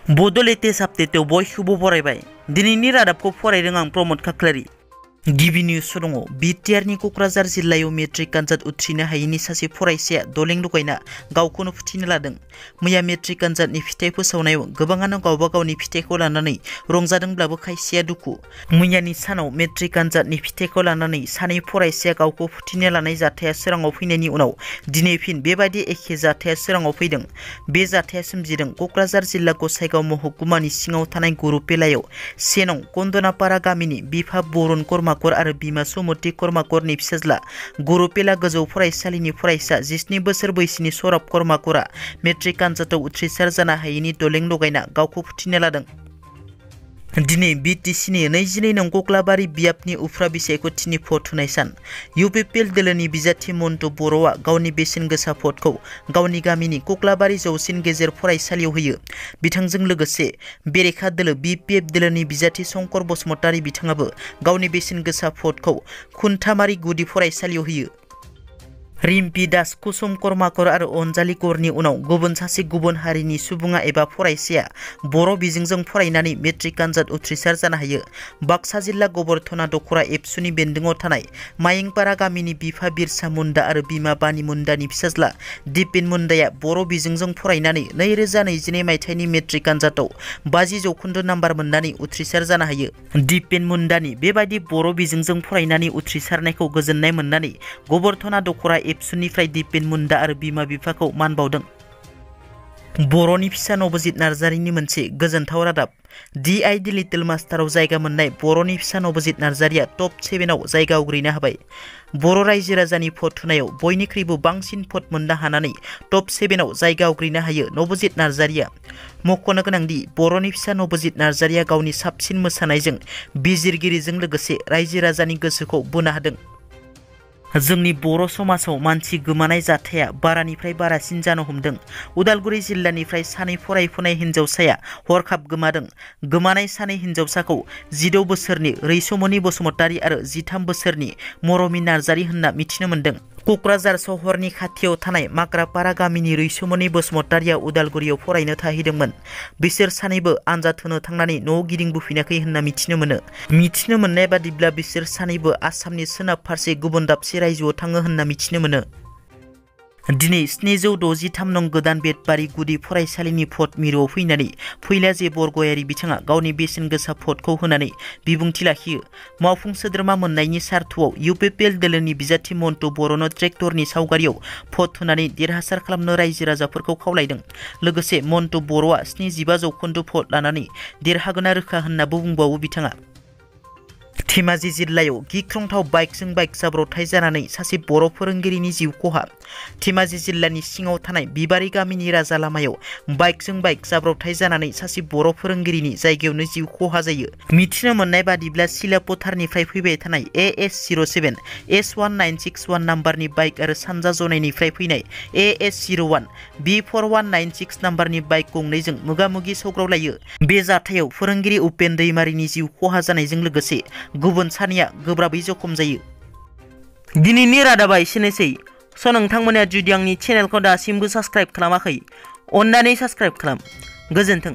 बड' लेटेस्ट आपडेटआव बयखौबो बरायबाय। दिनैनि रादाबखौ फरायदों आं प्रमद खाख्लारि। गिबि निउस दङ। बिटिआरनि क'क्राझार जिल्लायाव मेट्रिक आनजाद उथ्रिनो हायैनि सासे फरायसाया दलें लगायना गावखौनो फुथिनो लादों। मैया मेट्रिक आनजादनि फिथाइ फोसावनायाव गोबाङानो गावबा गावनि फिथाइखौ लानानै रंजादोंब्लाबो खायसेया दुखु। मैयानि सानाव मेट्रिक आनजादनि फिथाइखौ लानानै सानै फरायसाया गावखौ फुथिनो लानाय जाथाया सोराङाव फैनायनि उनाव दिनै फिन बेबायदि एखे जाथाया सोराङाव फैदों। बे जाथाया सोमजिदों क'क्राझार जिल्ला गसाइगाव महकुमानि सिङाव थानाय गुरुपेलायाव 1 नं कन्दनापारा गामिनि बिफा बरुन कर्माकर आरो बिमा सुमति कर्माकरनि फिसाज्ला गुरुपेला गोजौ फरायसालिनि फरायसा 17 बोसोर बैसोनि सौरभ कर्माकरा मेट्रिक आनजादाव उथ्रिसार जानो हायैनि दलें लगायना गावखौ फुथिनो लादों। दिनै बिटिसिनि 22 नं कक्लाबारि बियाबनि उफ्रा बिसायख'थिनि भट होनाय सान। इउपिपिएल दोलोनि बिजाथि मन्टु बर'आ गावनि बेसेन गोसा भटखौ गावनि गामिनि कक्लाबारि जौसिन गेजेर फरायसालियाव होयो। बिथांजों लोगोसे बेरेखा दोलो बिपिएफ दोलोनि बिजाथि शंकर बसुमतारी बिथाङाबो गावनि बेसेन गोसा भटखौ खुन्थामारि गुदि फरायसालियाव होयो। रिम्पी दास, कुसुम कर्माकर आरो अनजालि गौरनि उनाव गुबुन सासे गुबुन हारिनि सुबुङा एबा फरायसाया बर' बिजोंजों फरायनानै मेट्रिक आनजाद उथ्रिसार जानो हायो। बाक्सा जिल्ला गबरधना दखरा एबसुनि बेन्दोङाव थानाय मायेंपारा गामिनि बिफा बिरसा मुन्डा आरो बिमा बानि मुन्डानि फिसाज्ला दिपेन मुन्डाया बर' बिजोंजों फरायनानै 2022 मायथाइनि मेट्रिक आनजादाव 50% नाम्बार मोननानै उथ्रिसार जानो हायो। दिपेन मुन्डानि बेबायदि बर' बिजोंजों फरायनानै उथ्रिसारनायखौ गोजोननाय मोननानै गबरधना दखरा एबसुनिफ्राय दिपेन मुन्डा आरो बिमा बिफाखौ मान बावदों। बर'नि फिसा नबजित नार्जारीनि मोनसे गोजोनथाव रादाब। DID लिटिल मास्टाराव जायगा मोननाय बर'नि फिसा नबजित नार्जारीया टप 7आव जायगा आवग्रिनो हाबाय। बर' रायजो राजानि भट होनायाव बयनिख्रुइबो बांसिन भट मोननो हानानै टप 7आव जायगा आवग्रिनो हायो नबजित नार्जारीया। मख'नो गोनांदि बर'नि फिसा नबजित नार्जारीया गावनि साबसिन मोसानायजों बिजिरगिरिजों लोगोसे रायजो राजानि गोसोखौ बोनो हादों। जोंनि बर' समाजाव मानसि गोमानाय जाथाया बारानिफ्राय बारासिन जानो हमदों। उदालगुरि जिल्लानिफ्राय सानै फरायफुनाय हिन्जावसाया हरखाब गोमादों। गोमानाय सानै हिन्जावसाखौ 16 बोसोरनि रैसुमनि बसुमतारी आरो 13 बोसोरनि मरमि नार्जारी होनना मिथिनो मोन्दों। क'क्राझार सहरनि खाथियाव थानाय माग्रापारा गामिनि रैसुमनि बसुमतारीया उदालगुरियाव फरायनो थाहैदोंमोन। बिसोर सानैबो आनजाद होनो थांनानै न'आव गिदिंबोफिनाखै होनना मिथिनो मोनो। मिथिनो मोननाय बादिब्ला बिसोर सानैबो आसामनि सोनाब फारसे गुबुन दाबसे रायजोआव थाङो होनना मिथिनो मोनो। दिनै 763 नं गोदान बेतबारि गुदि फरायसालिनि भट मिरुआव फैनानै फैलाजे बरगयारि बिथाङा गावनि बेसेन गोसा भटखौ होनानै बिबुंथि लाखियो। मावफुं सोद्रोमा मोननायनि सार्थआव इउपिपिएल दोलोनि बिजाथि मन्टु बर'नो ट्रेक्टरनि सावगारियाव भट होनानै देरहासार खालामनो रायजो राजाफोरखौ खावलायदों। लोगोसे मन्टु बर'आ 75% भट लानानै देरहागोना रोखा होननाबो बुंबावो बिथाङा। धेमाजि जिल्लायाव गिख्रंथाव बाइकजों बाइक जाब्रबथाय जानानै सासे बर' फोरोंगिरिनि जिउ खहा। धेमाजि जिल्लानि सिङाव थानाय बिबारि गामिनि राजा लामायाव बाइकजों बाइक जाब्रबथाय जानानै सासे बर' फोरोंगिरिनि जायगायावनो जिउ खहा जायो। मिथिनो मोननाय बादिब्ला सिलापथारनिफ्राय फैबाय थानाय AS07 S1961 नाम्बारनि बाइक आरो सानजा जनायनिफ्राय फैनाय AS01 B4196 नाम्बारनि बाइक गंनैजों मोगा-मोगि सौग्रावलायो। बे जाथायाव फोरोंगिरि उपेन दैमारिनि जिउ खहा जानायजों लोगोसे गुबुन सानैया गोब्राबै जखम जायो। दिनैनि रादाबा एसेनोसै। नोंथांमोना जुदि आंनि चेनेलखौ दासिमबो साबस्क्राइब खालामाखै, अन्नानै साबस्क्राइब खालाम। गोजोन्थों।